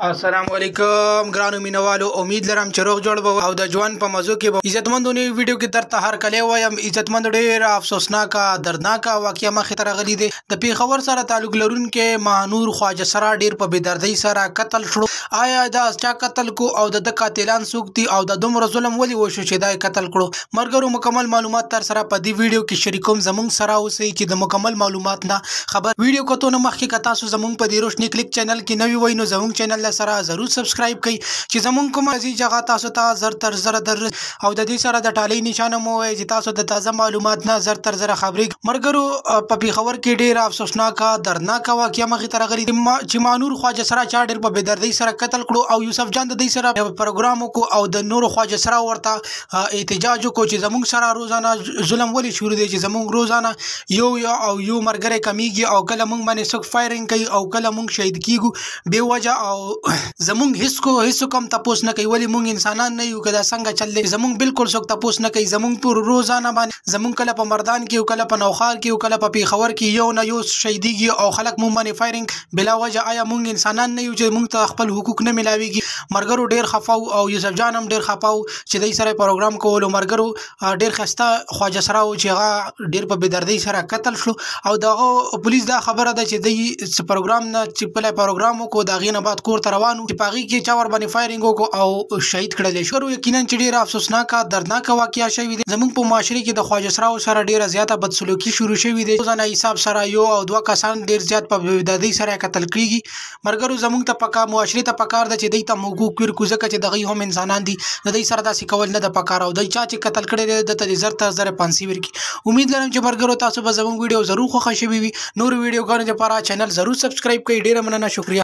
السلام علیکم ګرانو مینوالو، امید لرم چې روغ جوړ به او د ژوند په مزو کې به. عزتمندو، نوې ویډیو کې درته هر کله وایم. عزتمند، ډېر افسوسناکه دردناکه واقعه مخې ته راغلي دي. د پیښور سره تعلق لرونکی ماهنور خواجه سرا ډېر په بېدردۍ سره قتل شو. آیا دا چا قتل کو او د قاتلان څوک دي او د دومره ظلم ولې وشو چې دا قتل کړو؟ مرګرو، مکمل معلومات تر سره په دې ویډیو کې شریکوم. زمونږ سره اوسئ چې د مکمل معلومات نه خبر. ویډیو کتو نه مخکې که تاسو زمونږ په دې روشني کلیک چینل کې نوي وئ نو زمونږ چینل سره ضرور سبسکرایب کړئ چې زمونږ کوم عزیز هغه تاسو ته زر تر زره در او د دې سره د ټالۍ نشانه مو وایي چې تاسو د تازه معلومات نه زر تر زره خبرې. مرګرو، په پیښور کې ډیره افسوسناکه دردناکه واقعه مخې ته راغلې چې مانور خواجه سرا چا ډیر په بېدردۍ سره قتل کړو او یوسف جان د دې سره پروګرام وکړو او د نورو خواجه سرا ورته احتجاج وکړو چې زمونږ سره روزانه ظلم ولې شروع دی، چې زمونږ روزانه یو یو او یو مرګری کمیږي او کله مونږ باندې څوک فایرینګ کوي او کله مونږ شهید کیږو بې وجه او زمونږ هیڅ کو هیڅ کوم تپوس نه کوي. ولې مونږ انسانان نه یو که دا څنګه چل دی؟ زمونږ بالکل څوک تپوس نه کوي. زمونږ پر روزانه باندې زمونږ کله په مردان کې او کله په نوښار کې او کله په پیښور کې یو نه یو شهیدیږي او خلک مونږ باندې فایرینګ بلا وجه. آیا مونږ انسانان نه یو چې مونږ ته خپل حقوق نه ملاویږي؟ مرګرو، ډیر خفه او یوسف جان هم ډیر خفه چې دای سره پروګرام کولو. مرګرو، ډیر خسته خواجه سره و چې هغه ډیر په بېدردۍ سره قتل شو او دغه پولیس دا خبره ده چې دی پروګرام نه چې په پروګرام وکړو د هغې نه بعد کور ته روان چې په هغې کې چا ورباندې فایرینګ وکړو او شهید کړل شو. یقینا چې ډیره افسوسناکه دردناکه واقعه شوې ده. زمونږ په معاشرې کې د خواجه سراو سره ډیره زیاته بدسلوکي شروع شوې ده. روزانه حساب سره یو او دوه کسان ډیر زیات په بېدردۍ سره قتل کیږي. مرګرو، زمونږ ته پکا معاشرې ته پکار ده چې دوی ته حقوق ورکړو، ځکه چې دغه هم انسانان دي. د دوی سره داسې کول نه ده پکار او دوی چا چې قتل کړی دی ده ته دې زر تر زره پانسي ورکړي. امید لرم چې مرګرو تاسو به زمونږ ویډیو ضرور خوښه شوي وي. نورو ویډیوګانو لپاره چینل ضرور سبسکرایب کړئ. ډیره مننه، شکریه.